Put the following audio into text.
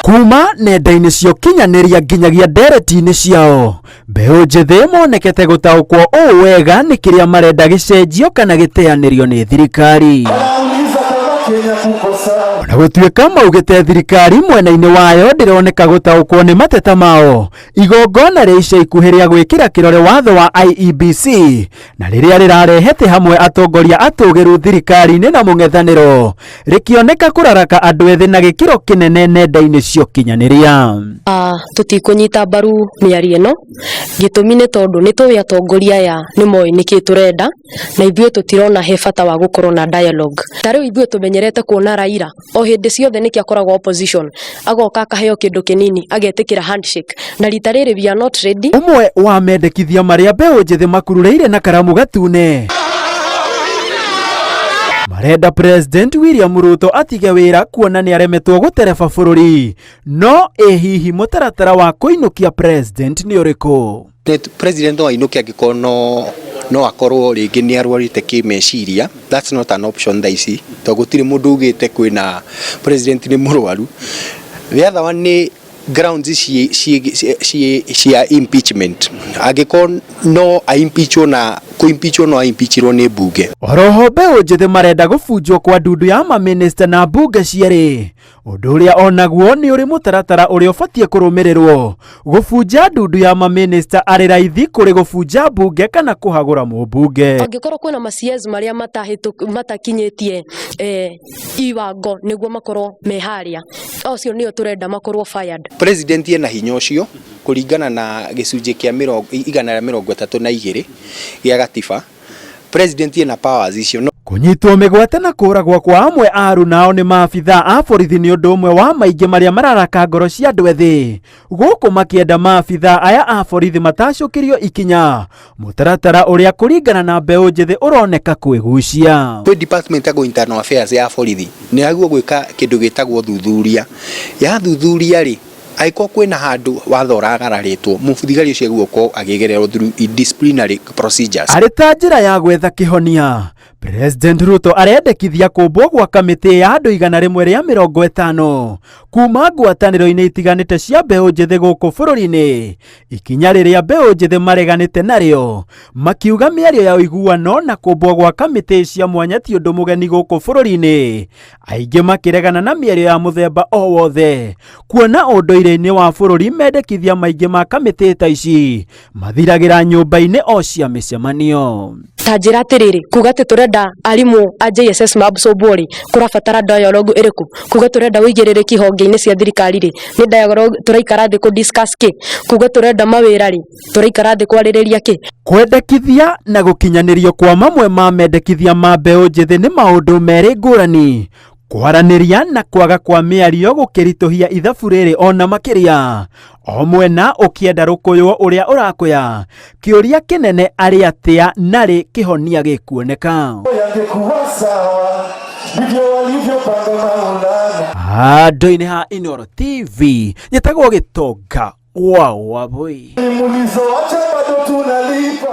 Kuma nenda-inĩ cia ũkinyanĩria nginyagia ndereti-inĩ ciao, mbeũ njĩthĩ monekete gũtaũkwo ũũ wega nĩ kĩrĩa marenda gĩcenjio kana gĩteanĩrio nĩ thirikari. Ona gũtuĩka maugĩte thirikari mwena-inĩ wayo ndĩroneka gũtaũkwo nĩ mateta mao, igongona rĩa ica ikuhĩ rĩa gwĩkĩra kĩrore watho wa IEBC na rĩrĩa rĩrarehete hamwe atongoria atũgĩru thirikari-inĩ na mũng'ethanĩro rĩkĩoneka kũraraka andũ ethĩ na gĩkĩro kĩnene nenda-inĩ cia ũkinyanĩria. Tũtikũnyita mbaru mĩario ĩno, gĩtũmi nĩ tondũ nĩ tũĩ atongoria aya nĩ moĩ nĩkĩ tũrenda na ithuĩ tũtirona he bata wa gũkorwo na dialogue. Ta rĩu ithuĩ tũmenyerete kuona Raila o hĩndĩ ciothe nĩkĩo akoragwo opposition, agoka akaheo kĩndũ kĩnini agetĩkĩra handshake, na rita rĩrĩ we are not ready. Ũmwe wa mendekithia marĩa mbeũ njĩthĩ makururĩire na karamu gatune marenda President William Ruto atige wĩra kuona nĩ aremetwo gũtereba bũrũri. No ĩ hihi mũtaratara wa kũinũkia president nĩ ũrĩkũ? President no ainũke angĩkorwo no akorwo rĩngĩ nĩ arwarĩte kĩmeciria. That's not an option thaa ici, tondũ gũtirĩ mũndũ ugĩte kwĩna president nĩ mũrwaru. The other one nĩ grounds cia impeachment, angĩkorwo no aimpeachwo na kũimpeachwo no aimpeachirwo nĩ mbunge. Oroho mbeũ njĩthĩ marenda gũbunjwo kwa ndundu ya mamĩnĩsta na mbunge cierĩ, ũndũ ũrĩa onaguo nĩ ũrĩ mũtaratara ũrĩa ũbatiĩ kũrũmĩrĩrwo. Gũbunja ndundu ya mamĩnĩsta arĩ raithi kũrĩ gũbunja mbunge kana kũhagũra mũmbunge. Angĩkorwo kwĩna ma CS marĩa matakinyĩtie iwango nĩguo makorwo me harĩa, acio nĩo tũrenda makorwo fired. President ena hinya ũcio kũringana na gĩcunjĩ kĩa 132 gĩa gatiba. President ena powers icio no. Kũnyitwo mĩgwate na kũragwo kwa amwe a arunao nĩ maabithaa a borithi nĩ ũndũ ũmwe wa maingĩ marĩa mararaka ngoro cia andũ ethĩ gũkũ makĩenda maabithaa aya a borithi matacũkĩrio ikinya, mũtaratara ũrĩa kũringana na mbeũ njĩthĩ ũroneka kwĩgucia. Kwĩ department ya internal affairs ya borithi nĩ yagĩrĩirwo gwĩka kĩndũ gĩtagwo thuthuria. Ya thuthuria rĩ, angĩkorwo kwĩna handũ watho ũragararĩtwo, mũthigari ũcio agĩrĩirwo gũkorwo akĩgererwo through disciplinary procedures. Arĩ ta njĩra ya gwetha kĩhonia, President Ruto arendekithia kũmbwo gwa kamĩtĩ ya andũ 150 kuma ngwatanĩro-inĩ itiganĩte cia mbeũ njĩthĩ gũkũ bũrũri-inĩ, ikinya rĩrĩa mbeũ njĩthĩ mareganĩte narĩo makiuga mĩario ya ũiguano na kũmbwo gwa kamĩtĩ cia mwanya ti ũndũ mũgeni gũkũ bũrũri-inĩ, aingĩ makĩregana na mĩario ya mũthemba o wothe kuona ũndũire-inĩ wa bũrũri mendekithia maingĩ ma kamĩtĩ ta ici mathiragĩra nyũmba-inĩ o cia mĩcemanio. Ta njĩra atĩrĩrĩ, kuga atĩ tũrenda arimũ a JSS maabsorbwo rĩ, kũrabatara dialogue ĩrĩkũ? Kuga tũrenda ũigĩrĩrĩki honge-inĩ cia thirikari rĩ, nĩ dialogue tũraikara thĩ kũ discuss kĩ? Kuga tũrenda mawĩra rĩ, tũraikara thĩ kwarĩrĩria kĩ? Kwendekithia na gũkinyanĩrio kwa mamwe ma mendekithia ma mbeũ njĩthĩ nĩ maũndũ merĩ ngũrani. Kwaranĩria na kwaga kwa mĩario gũkĩritũhia ithabu rĩrĩ ona makĩria, o mwena ũkĩenda rũkũywo ũrĩa ũrakũya. Kĩũria kĩnene arĩ atĩa narĩ kĩhonia gĩkuoneka? Yangekuwa sawa, ndivyo walivyopanga Maulana. Handũ-inĩ ha Inooro TV, nyĩtagwo Gĩtonga wa Wabui. Mulizoacha bado tunalipa.